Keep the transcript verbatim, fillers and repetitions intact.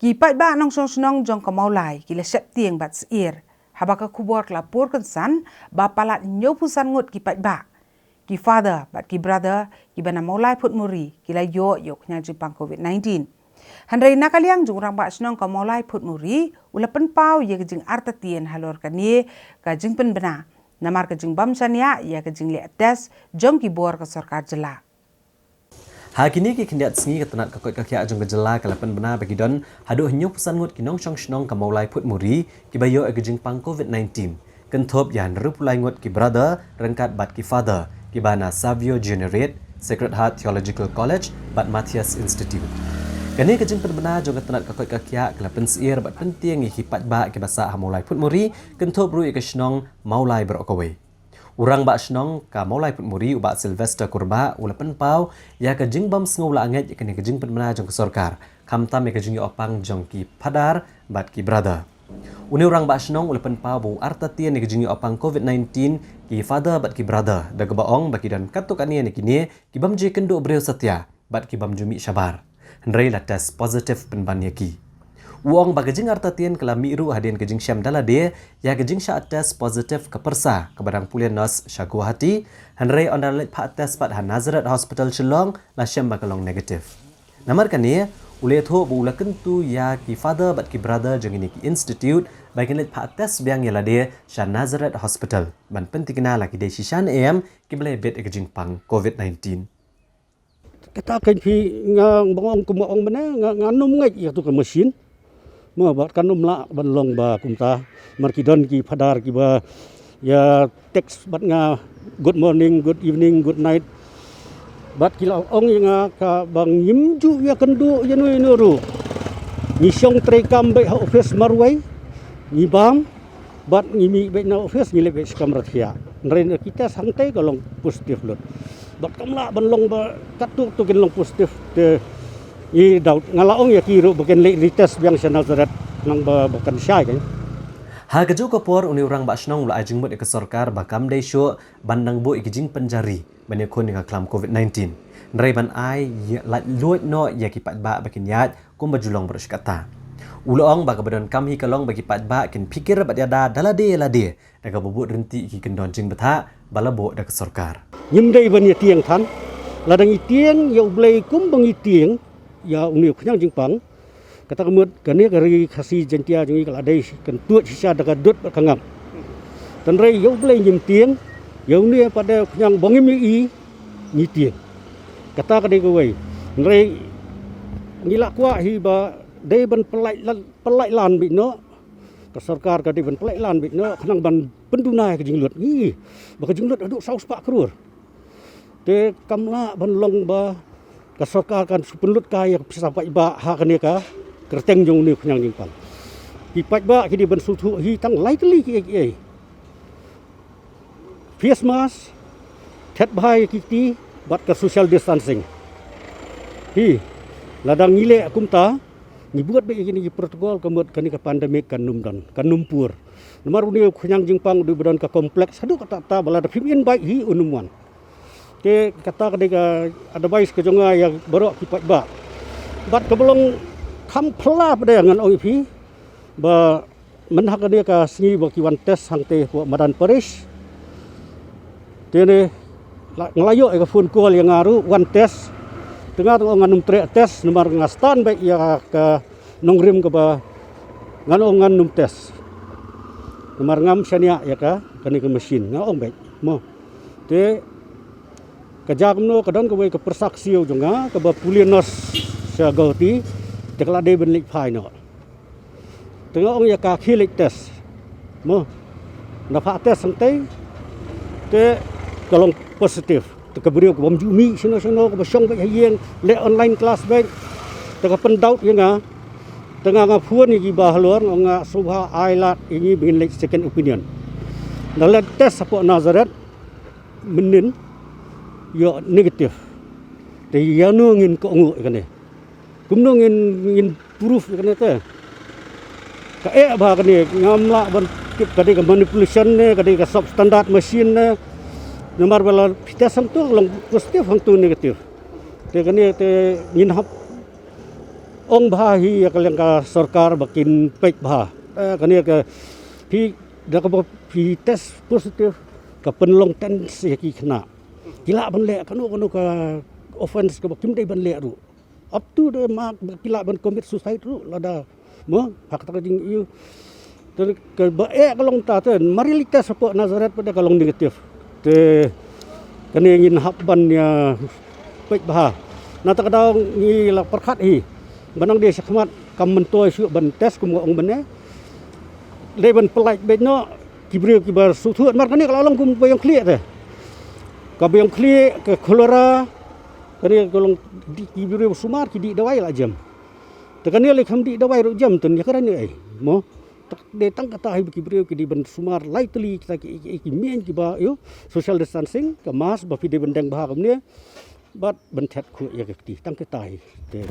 Ki paidbah nongshong shnong jong ka Mawlai ki la sheptieng bad syier haba ka khubor ka la pur kynsan ba palat hynñiewphew san ngut ki paidbah, ki father bad ki brother kiba na Mawlai Phutmuri ki la ïoh ïa u khñiang jingpang COVID nineteen. Hynrei na ka liang jong u rangbah shnong ka Mawlai Phutmuri u la pynpaw ïa ka jingartatien halor kane ka jingpynbna namar ka jingbym shaniah ïa ka jingleh test jong ki bor ka sorkar jylla. Ha kine ki khyndiat sngi ka tnat ka koit ka khiah jong ka jylla ka la pynbna ba ki don haduh hynñiewphew san ngut ki nongshong shnong ka Mawlai Phutmuri kiba ïoh ïa ka jingpang COVID nineteen. Kynthup ïa hynriewphew lai ngut ki brother ryngkat bad ki father kiba na Savio Juniorate, Sacred Heart Theological College bad Matthias Institute. Kane ka jingpynbna jong ka tnat ka koit ka khiah ka la pynsyier bad pyntieng ïa ki paidbah kiba sah ha Mawlai Phutmuri, kynthup ruh ïa ka shnong Mawlai baroh kawei. U rangbah shnong ka Mawlai Phutmuri u Bah Sylvester Kurbah u la pynpaw ïa ka jingbym sngew la angeit ïa kane ka jingpynbna jong ka sorkar, khamtam ïa ka jingïoh pang jong ki phadar bad ki brother. Une u rangbah shnong u la pynpaw ba u artatien ïa ka jingïoh pang COVID nineteen ki father bad ki brother da kaba ong ba ki don katto katne na kine ki bym ju kynduh briew satia bad ki bym ju mih shabar, hynrei la test positive pynban ïa ki. U ong ba ka jingartatien ka la mih ruh hadien ka jingshem da lade ïa ka jingshah test positive ka pyrsa kaba dang pule nurse sha Guwahati, hynrei ynda la leit phah test pat ha Nazareth Hospital Shillong la shem ba ka long negative. Namar kane u la ïathuh ba u la kyntu ïa ki father bad ki brother jong kine ki institute ba kin leit phah test biang ïa lade sha Nazareth Hospital ban pyntikna la ki dei shisha ne em kiba la bit ïa ka jingpang COVID nineteen. Kata kan phi nga bang ong kumba ong mynne nga, ngan ym ngeit ïa tu ka machine. Mo bad kan ym lah ban long ba kumta. Namar ki don ki phadar kiba ïa text bad nga, "Good morning, good evening, good night." Bad ki la ong ïa nga kaba ngim ju ïa kynduh ïano ïano ruh. Ngi shong treikam beit ha office marwei. Ngi bam bad ngi mih beit na office, ngi leit beit sha kamra thiah. Hynrei na ki test hangtei ka long positive lut. Bad kam lah ban long ba katto katto kin long positive te ngi doubt. Nga la ong ïa ki ruh ba kin leit retest biang sha Nazareth, nang ba, ba kan shai kan. Ha kajuh ka por une u rangbah shnong u la ai jingmut ïa ka sorkar ba kam dei shuh ban nang buh ïa ki jingpynjari ban ïakhun ïa ka khlam COVID nineteen. Hynrei ban ai ïa, lait luid noh ïa ki paidbah ba kin ïaid kumba ju long baroh shi katta. U la ong ba kaba donkam hi ka long ba ki paidbah kin phikir bad ïada da lade ïa lade da kaba bud ryntih ïa ki kyndon jingbthah ba la buh da ka sorkar. Ngim dei ban ïa tieng than, lada ngi tieng ïa U Blei kumba ngi tieng ïa une u khñiang jingpang, kata ka mut kane ka ri Khasi Jaiñtia jong ngi ka la dei kan tuid shisha da ka dud bad ka ngam. Hynrei ïa U Blei ngim tieng, ïa une pat de u khñiang ba ngim ïohi ngi tieng. Kata ka dei kawei. Hynrei ngi la kwah hi ba dei ban pynlait lan, pynlait lan beit noh. Ka sorkar ka dei ban pynlait lan beit noh khnang ban pynduna ïa ka jinglut. Ngi ba ka jinglut haduh saw spah klur. Te kam lah ban long ba ka sorkar kan shu pynlut kai ïa ka pisa paidbah ha kane ka kyrteng jong une u khñiang jingpang. Ki paidbah ki dei ban sngewthuh hi tang lai tylli kiei kiei. Face mask, thet bha ïa ki kti bad ka social distancing. Hi, lada ngi leh kumta, ngi bud beit ïa kine ki protocol ka mut kane ka pandemic kan ym don, kan ym pur. Namar une u khñiang jingpang u dei ba don ka complex haduh katta katta ba lada phim invite hi un ym wan. Te kata ka dei ka advice ka jong nga ïa baroh ki paidbah. Bad kaba long kham phylla pat de ngan ong ïa phi ba mynha kane ka sngi ba ki wan test hangtei hapoh madan parish. Te ne la, nga la ïoh ïa ka phone call ïa nga ruh wan test. Te nga tang ong ngan ym treh test namar nga stan beit ïa ka nongrim kaba ngan ong ngan ym test. Namar ngam shaniah ïa ka, kane ka machine nga ong beit. Mo. Te ka jia kumno ka don kawei ka pyrsa ksiew jong nga kaba pule nurse sha Guwahati, te ka la dei ban leit phai noh. Te nga ong ïa ka khie leit test. Mo. Nga phah test hangtei. Te ka long positive. Te ka briew ka bym ju mih shano shano, kaba shong beit ha ïing, leh online class beit. Te ka pyndaut ïa nga. Te nga, nga phone ïa ki ba halor, nga ong nga sngewbha ai lad ïa ngi ba ngin leit second opinion. Nga leit test hapoh Nazareth. Mynnin ïoh negative. Te ïano ngin kohnguh ïa kane? Kumno ngin, ngin proof ïa kane te? Ka eh bha kane, ngam lah ban tip ka dei ka manipulation ne, ka dei ka substandard machine ne. Namar ba la phi test hangto long positive, hangto negative. Te kane te ngin hap Ong bha hi ïa ka liang ka sorkar ba kin peit bha. Eh, kane ka phi da kaba phi test positive ka pynlong tense ïa ki khynnah. Ki lah ban leh kano kano ka offense kaba kim dei ban leh ruh. Up to the mark ba ki lah ban commit suicide ruh lada mo ha kata ka jingïohi. Te kaba eh ka long ta te mar ïa leit test hapoh Nazareth pat ka long negative. Te kane ngin hap ban ïa peit bha. Na kata ka daw ngi la pyrkhat hi ba nang dei shakhmat kam myntoi shuh ban test kum ka ong mynne. Dei ban pyllait beit noh ki briew kiba sngewthuh namar kane ka la long kum ba ïong khlieh te. Kaba ïong khlieh ka cholera. Kane ka long dih ki briew sumar ki dih dawai la jem. Te kane lei kham dih dawai ruh jem te ïa kane ei mo. Te dei tang kata hi ba ki briew ki dei ban sumar lai tylli kita ki, ki, ki miej kiba ïoh social distancing, ka mask ba phi dei ban deng bha kumne. Bad ban thet khuh ïa ka kti tang kata hi. Te